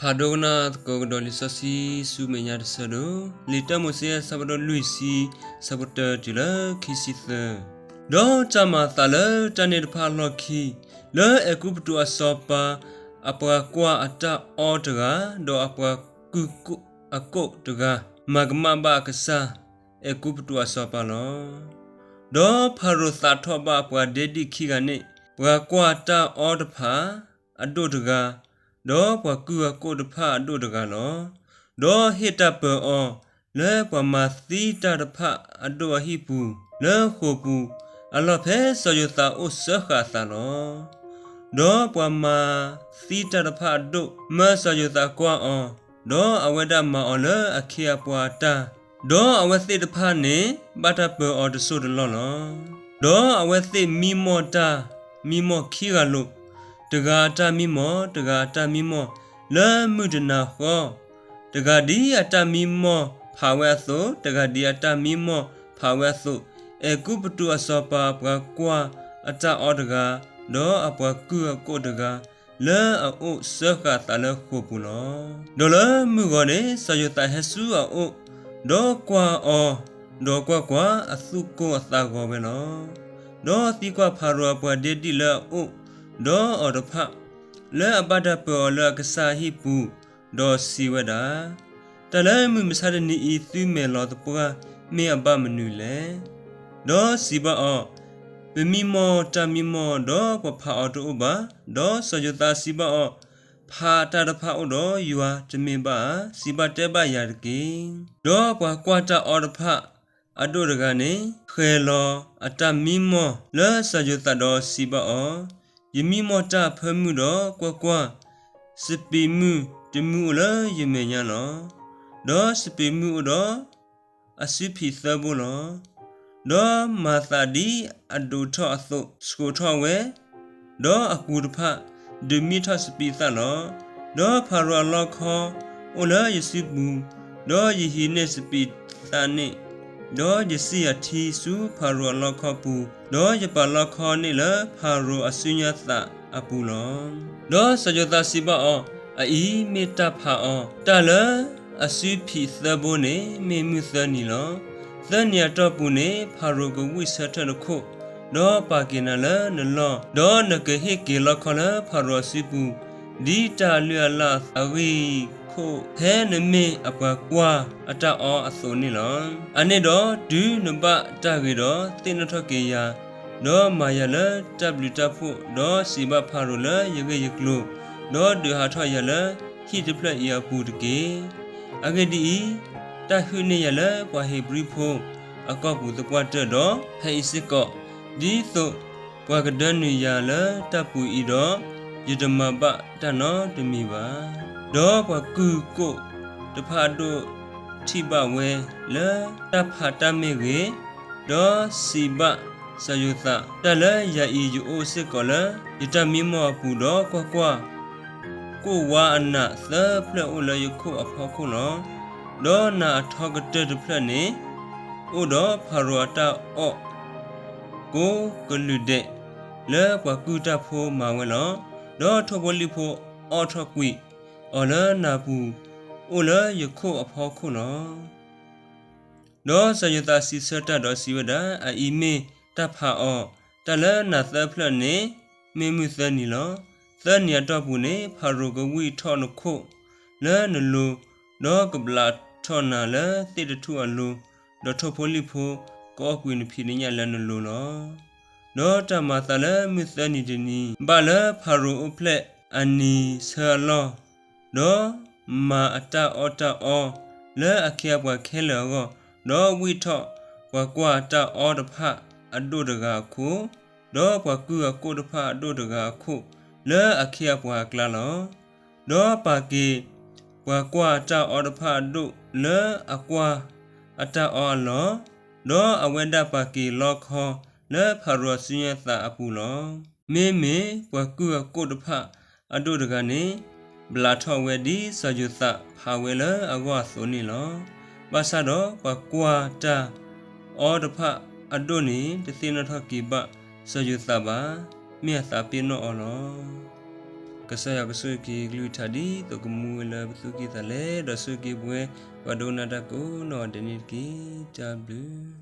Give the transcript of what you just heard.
ဖးဒိကနၣ်သကိးကဒီးလံာ်စီဆှံဆူမဲာ်ညါတဆၢဒိၣ်, လံာ်တၢမိၤၡ့အဆၢဖးဒိၣ်လွံၢ်ဆံ, ဆၢဖိတၢတုၤလၢခံဆံသၢ. ဒီးတၢ်မၤအသးလၢတၢ်န့ၣ်တဖၣ်အလီၢ်ခံ, လၢအဲၤကူပတူးအစီၤပၤ အပှၤကွၢ်အတၢ်အီတဂၤ, ဒီးအပှၤကုၢ်အကိးတဂၤ, မၤကမၣ်ဘၣ်အကစၢ် အဲၤကူပတူးအစီၤပၤလီၤ. ဒီးဖၤရိၤသးထီၣ်ဘၣ်အပှၤဒ့ဒံၣ်ခံဂၤန့ၣ်, ပှၤကွၢ်တၢ်အီတဖၣ်အဒိၣ်တဂၤ, ဒီးပှၤကုၢ်အကိးတဖၣ်အဒိၣ်တဂၤလီၤ. ဒီးဟ့ၣ်တၢ်ပၢၤအီၤလၢပှၤမၤသံတၢ်တဖၣ်အဒိၣ်အဟံၣ်ပူၤ, လၢဃိာ်ပူၤ, အလီၢ်ဖဲစီၤယိၤသးအိၣ်စၢဃာ်အသးလီၤ. ဒီးပှၤမၤသံတၢ်တဖၣ်အဒိၣ်မၢစီၤယိၤသးကွၢ်အီၤ, ဒီးအဝဲဒၣ်မၤအီၤလၢအခ့အပှၤအတၢ်, ဒီးအဝဲသ့ၣ်တဖၣ်န့ၣ် ဘၣ်တၢ်ပၢၤအီၤတစိၢ်တလီၢ်လီၤ. ဒီးအဝဲသ့ၣ်မံမီၢ်တၢ်မံမီၢ်ခံဂၤလိာ်, တဂၤအတၢ်မံမီၢ်, တဂၤအတၢ်မံမီၢ်, လၢမုၢ်တနၤဃီ, တဂၤဒ်အတၢ်မံမီၢ်ဖးဝဲအသိး, တဂၤဒ်အတၢ်မံမီၢ်ဖးဝဲအသိး, အဲၤကူပတူးအစီၤပၤအပှၤကွၢ်အတၢ်အီတဂၤ, ဒီးအပှၤကုၢ်အကိးတဂၤ, လၢအအိၣ်စၢဃာ်အသးလၢဃိာ်ပူၤလီၤ. ဒီးလၢမုၢ်ဂီၤန့ၣ် စီၤယိၤသးဟဲဆူအအိၣ်, ဒီးကွၢ်အီၤ, ဒီးကွၢ်ကွၢ်, အသူၣ်ကိၢ်အသးဂီၤဝဲလီၤ. ဒီးသံကွၢ်ဖၤရိၤအပှၤဒ့ဒံၣ်လၢအအိၣ်ဒီးအီၤတဖၣ်, လၢအဘၣ်တၢ်ပၢၤအီၤလၢအကစၢ်အဟံၣ်ပူၤ, ဒီးစံးဝဲဒၣ်, တၢ်လၢမုၢ်မဆါတနံၤအံၤသုမဲာ်လီၤသပှၢ်မ့ၢ်အဘၣ်မနုၤလဲၣ်. ဒီးစံးဘၣ်အီၤ, ပမံမီၢ်တၢ်မံမီၢ်, ဒီးပှၤဖးအီၤတအိၣ်ဘၣ်. ဒီးစီၤယိၤသးစံးဘၣ်အီၤ, ဖးတၢ်တဖၣ်အိၣ်ဒီးယွၤတမ့ၢ်ဘၣ်ဧါ, စံးဘၣ်တဲဘၣ်ယၤတက့ၢ်. ဒီးပှၤကွၢ်တၢ်အီတဖၣ်အဒိၣ်တဂၤန့ၣ် ဃဲၤလီၤအတၢ်မံမီၢ်လၢစီၤယိၤသးဒီးစံးဘၣ်အီၤ, ယမံမီၢ်တၢ်အဖၢမုၢ်ဒီးကွၢ်ကွၢ်, စပံးမုၢ်တမုၢ်အိၣ်လၢယမဲာ်ညါလီၤ. ဒီးစပံးမုၢ်အိၣ်ဒီးအစုဖံးသၢဘိလီၤ. ဒီးမၤသးဒ်အဒိးထီၣ်အသိး ဆှိးထီၣ်ဝဲ, ဒီးအကူၤတဖၣ်ဒုးမံထီၣ်စပံးသၣ်လီၤ. ဒီးဖၤရိၤအလီခီအိၣ်လၢယစုပူၤ, ဒီးယဟံးန့ၢ်စပံးသၣ်န့ၣ်, ဒီးယစံၣ်ယၤထံဆူဖၤရိၤအလီခီပူၤ, ဒီးယပာ်လီခီန့ၣ်လၢဖၤရိၤအစုညါသးအပူၤလီၤ. ဒီးစီၤယိၤသးစံးဘၣ်အီၤ, အအံၤမ့ၢ်တၢ်ဖးအီၤ, တၢ်လၢအစုဖံးသၢဘိန့ၣ် မ့ၢ်မုၢ်သၢနံၤလီၤ. သၢနံၤအတီၢ်ပူၤန့ၣ် ဖၤရိၤကဝံၣ်ဆၢထၢၣ်နခိၣ်, ဒီးပာ်က့ၤနၤလၢနလီၢ်, ဒီးနကဟ့ၣ်က့ၤလီခီလၢဖၤရိၤအစုပူၤ, ဒ်တၢ်အလုၢ်အလၢ်အဂ့ၢ်ခိၣ် ဖဲနမ့ၢ်အပှၤကွၢ်အတၢ်အီအသိးန့ၣ်လီၤ. အန့ၣ်ဒီးတုၤနဘၣ်တၢ်ဂ့ၤဒီး သ့ၣ်နီၣ်ထီၣ်က့ၤယၤ, ဒီးမၤယၤလၢတၢ်ဘျုးတၢ်ဖှိၣ်, ဒီးစံးဘၣ်ဖၤရိၤလၢယဂ့ၢ်ယကျိၤ, ဒီးဒုးဟးထီၣ်ယၤလၢဟံၣ်တဖျၢၣ်အံၤအပူၤတက့ၢ်. အဂ့ၢ်ဒ်အံၤ, တၢ်ဟုၣ်န့ၢ်ယၤလၢပှၤဧ့ၤဘြံၤဖိအကီၢ်ပူၤသပှၢ်တၢၢ်ဒီး ဖဲအံၤစ့ၢ်ကီး, ဒ်သိးပှၤကဒၢနုာ်ယၤလၢတၢ်ပူၤအံၤဒီး, ယတမၤဘၣ်တၢ်နီတမံၤဘၣ်. ဒီးပှၤကုၢ်ကိးတဖၣ်အဒိၣ်ထံၣ်ဘၣ်ဝဲလၢ တၢ်ဖးတၢ်မ့ၢ်ဂ့ၤ, ဒီးစံးဘၣ်စီၤယိၤသး, တၢ်လၢယၤအံၤယအိၣ်စ့ၢ်ကီးလၢယတၢ်မံမီၢ်အပူၤ, ဒီးကွၢ်ကွၢ်, ကိၣ်ဝါအနးသၢဖျၢၣ်အိၣ်လၢယခိၣ်အဖီခိၣ်လီၤ. ဒီးနးအထီကတၢၢ်တဖျၢၣ်န့ၣ် အိၣ်ဒီးဖၤရိၤအတၢ်အီၣ်ကိးကလုာ်ဒဲး လၢပှၤကုၢ်တၢ်ဖိမၤဝဲလီၤ. ဒီးထိၣ်ဖိလံၣ်ဖိအီၣ်ထီၣ်ကွံာ်အီၤလၢနးပူၤ, အိၣ်လၢယခိၣ်အဖီခိၣ်လီၤ. ဒီးစီၤယိၤသးစံးဆၢတၢ်ဒီးစံးဝဲဒၣ်, အအံၤမ့ၢ်တၢ်ဖးအီၤ, တၢ်လၢနးသၢဖျၢၣ်န့ၣ် မ့ၢ်မုၢ်သၢနံၤလီၤ. သၢနံၤအတီၢ်ပူၤန့ၣ် ဖၤရိၤကဝံၣ်ထီၣ်နခိၣ်လၢနလိၤ, ဒီးကဘျးထီၣ်နၤလၢသ့ၣ်တထူၣ်အလိၤ, ဒီးထိၣ်ဖိလံၣ်ဖိကအီၣ်ကွံာ်နဖံးနညၣ်လၢနလိၤလီၤ. ဒီးတၢ်မၤသးလၢမုၢ်သၢနံၤတနံၤ ဘၣ်လၢဖၤရိၤအိၣ်ဖျဲၣ်အနံၤဆၢအလီၢ်, ဒီးမၤအတၢ်အီၣ်တၢ်အီလၢအခ့အပှၤခဲလၢာ်အဂီၢ်, ဒီးဝံၣ်ထီၣ်ပှၤကွၢ်အတၢ်အီတဖၣ်အဒိၣ်တဂၤအခိၣ်, ဒီးပှၤကုၢ်အကိၣ်တဖၣ်အဒိၣ်တဂၤအခိၣ်လၢအခ့အပှၤအကျါလီၤ. ဒီးပာ်က့ၤပှၤကွၢ်အတၢ်အီတဖၣ်အဒိၣ်လၢအကွၢ်အတၢ်အီအလီၢ်, ဒီးအဝဲဒၣ်ပာ်က့ၤလီခီလၢဖၤရိၤအစုညါသးအပူၤလီၤ. မ့မ့ၢ်ပှၤကုၢ်အကိၣ်တဖၣ်အဒိၣ်တဂၤန့ၣ် ဘျးထီၣ်ဝဲဒ်စီၤယိၤသးဖးဝဲလၢအဂီၢ်အသိးန့ၣ်လီၤ. ဘၣ်ဆၣ်ဒီးပှၤကွၢ်တၢ်အီတဖၣ်အဒိၣ်န့ၣ် တသ့ၣ်နီၣ်ထီၣ်က့ၤဘၣ်စီၤယိၤသးဘၣ်, မ့ၢ်အသးပ့ၤနီၣ်အီၤလီၤ. ကစၢ်ယွၤကဆိၣ်ဂ့ၤက့ၤကလုၢ်ကထါဒ်သိးကမူဝဲလၢပသူၣ်ကံၢ်သးလဲ, ဒီးဆိၣ်ဂ့ၤက့ၤပဝဲပှၤဒိကနၣ်တၢ်ကိးနီၢ်ဒဲးန့ၣ်တက့ၢ်. တၢ်ဘျုး